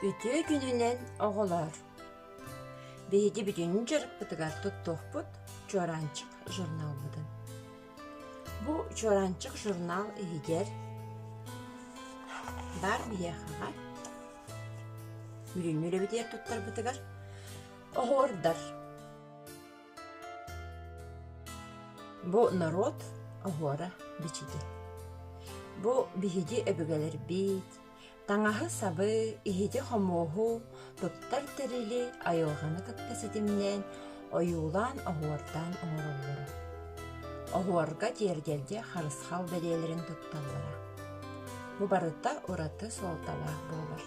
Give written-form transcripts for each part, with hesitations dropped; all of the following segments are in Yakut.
Үтүө күнүнэн, оҕолоор! Биһиги бүтүн дьарыкпытыгар туттуохпут Чуораанчык журналбытын. Бу Чуораанчык журнал иһигэр баар биһиэхэҕэ бүгүҥҥү үлэбитигэр туттарбытыгар оһуордар Бу норуот оһуора бичиги. Бу биһиги өбүгэлэрбит таҥаһы-сабы, иһити-хомуоһу, туттар тэрили айылҕаны кытта ситимнээн, ойуулаан-оһуордаан оҥороллоро. Оһуорга тиэргэлгэ харысхал бэлиэлэрин тутталлара. Бу барыта ураты суолталаах буолар.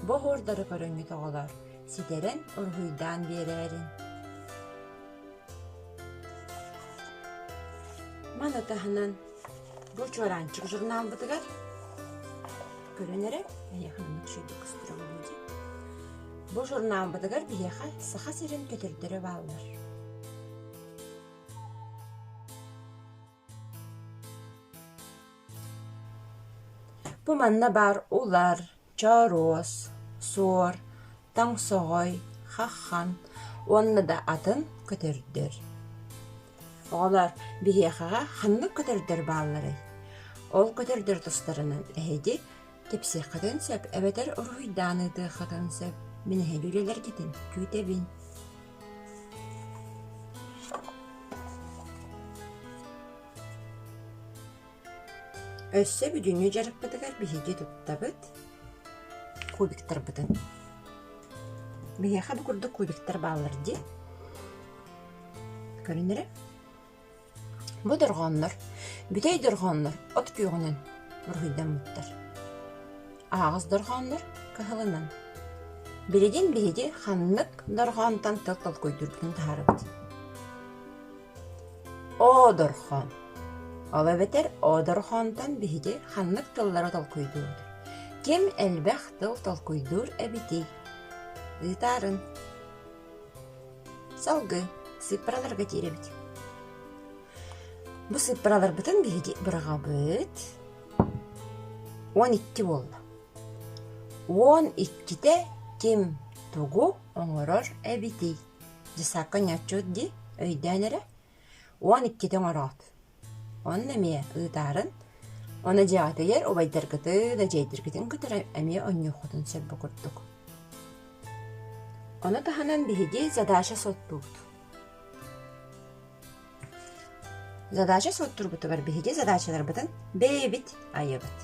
Бу оһуордары көрөҥҥүт оҕолор ситэрэн уруһуйдаан биэрээрин. Маны таһынан бу чуораанчык журналбытыгар көрөн эрэ эһиэхэ маннык үчүгэйдик көстөрө буолуо дии. Бу журналбытыгар биһиэхэ Саха сирин көтөрдөрө бааллар. Бу манна баар улар, чооруос, суор, тоҥсоҕой, хаххан уонна да атын көтөрдөр. Оҕолор, биһиэхэҕэ ханнык көтөрдөр баалларый? Ол көтөрдөр тустарынан эһиги кэпсиэххитин сөп эбэтэр уруһуйдаан ыытыаххытын сөп. Мин эһиги үлэлэргитин күүтэбин. Өссө бүгүҥҥү дьарыкпытыгар биһиги туттабыт кубиктарбытын. Биһиэхэ бу курдук кубиктар бааллар дии. Көрүн эрэ. Бу дорҕооннор, бүтэй дорҕооннор от күөҕүнэн уруһуйдаммыттар. Аһаҕас дорҕооннор кыһылынан. Билигин биһиги ханнык дорҕоонтон тыл толкуйдуурбутун таһаарабыт. Оо дорҕоон. Ол эбэтэр оо дорҕоонтон биһиги ханнык тыллары толкуйдуубут? Ким элбэх тыл толкуйдуур эбитий? Ыытаарын. Салгыы сыыппараларга киирэбит. Бу сыыппараларбытын биһиги быраҕабыт. 12 буолла. 12-тэ ким тугу оҥорор эбитий? Дьыссаакка ньооччуут дии, өйдөөн эрэ. 12-тэ оҥороот. Онно эмиэ ыытаарын, ону дьиэҕитигэр убайдаргытын, эдьиийдэргитин кытары эмиэ оонньуоххутун сөп бу курдук. Ону таһынан биһиги задача суоттуубут. Задача суоттуурбутугар биһиги задачаларбытын бэйэбит айабыт.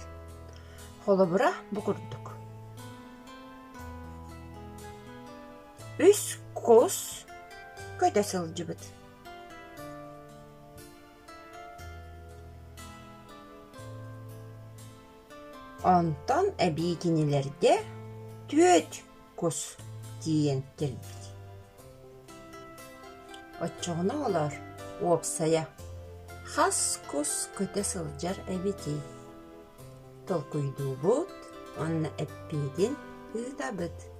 Холобура, бу курдук. Үс кус көтө сылдьыбыт. Онтон эбии кинилэргэ түөрт кус тиийэн кэлбит. Оччоҕуна олор уопсайа хас кус көтө сылдьар эбитий? Толкуйдуубут уонна эппиэтин ыытабыт.